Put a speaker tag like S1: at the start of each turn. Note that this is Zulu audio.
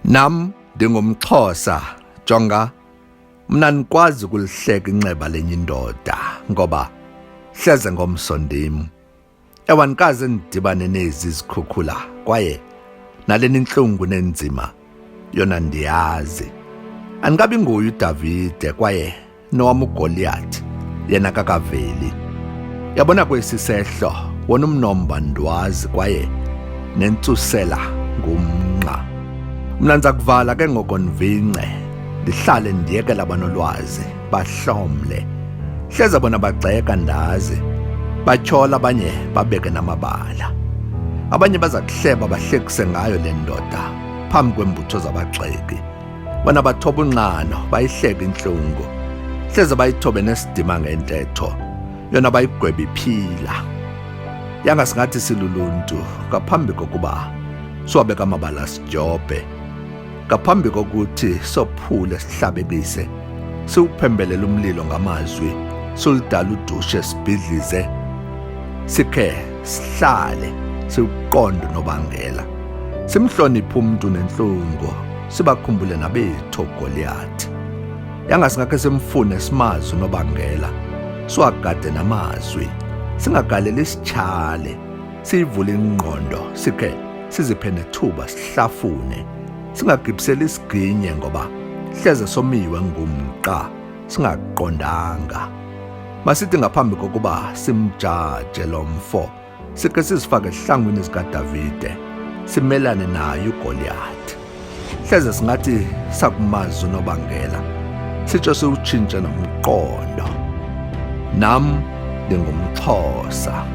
S1: Nam ndingumXhosa, jonga mna ndikwazi ukulihleka inxeba lenye indoda ngoba hleze ngomso ndim. Ewa ndikaze ndidibane nezi zikhukhula kwaye nalena intlungu nenzima yona ndiyazi. Andikabi nguye uDavide kwaye nowam uGoliath yena kakaveli. Yabona kwesi sehlo wona umnomba ndwazi kwaye nentsusela ngumnqa. Mna ndiza kuvala ke ngoko ndivince ndihlale ndiyekela abanolwazi bahlomle. Hleze bona bagxeka ndazi batyhola abanye babeke namabala. Abanye baza kuhleba bahlekise ngayo le ndoda phambi kwembutho zabagxeki. Bona bathoba unxano bayihleke intlungu hleze bayithobe nesidima ngentetho yona bayigwebe iphila. Yanga singathi siluluntu ngaphambi kokuba siwabeka amabala sidyobhe, ngaphambi kokuthi sophule sihlabekise, siwuphembelele umlilo ngamazwi, siwudala udushe sibhidlize, sikhe sihlale siwuqonde unobangela, simhloniphe umntu nentlungu, sibakhumbule nabethu oGoliyathi. Yanga singakhe simfune simazi unobangela, siwagade namazwi, singagaleli isitshale, siyivule ingqondo, sikhe siziphe nethuba sihlafune, singagibiseli isiginye ngoba hleze somiwe ngumqa singaqondanga. Masithi ngaphambi kokuba simjaje lo mfo, sikhe sizifake esihlangwini zikaDavide, simelane naye uGoliyathi. Hleze singathi sakumazi unobangela, sitsho siwutshintshe nomqondo. Nam ndingumXhosa.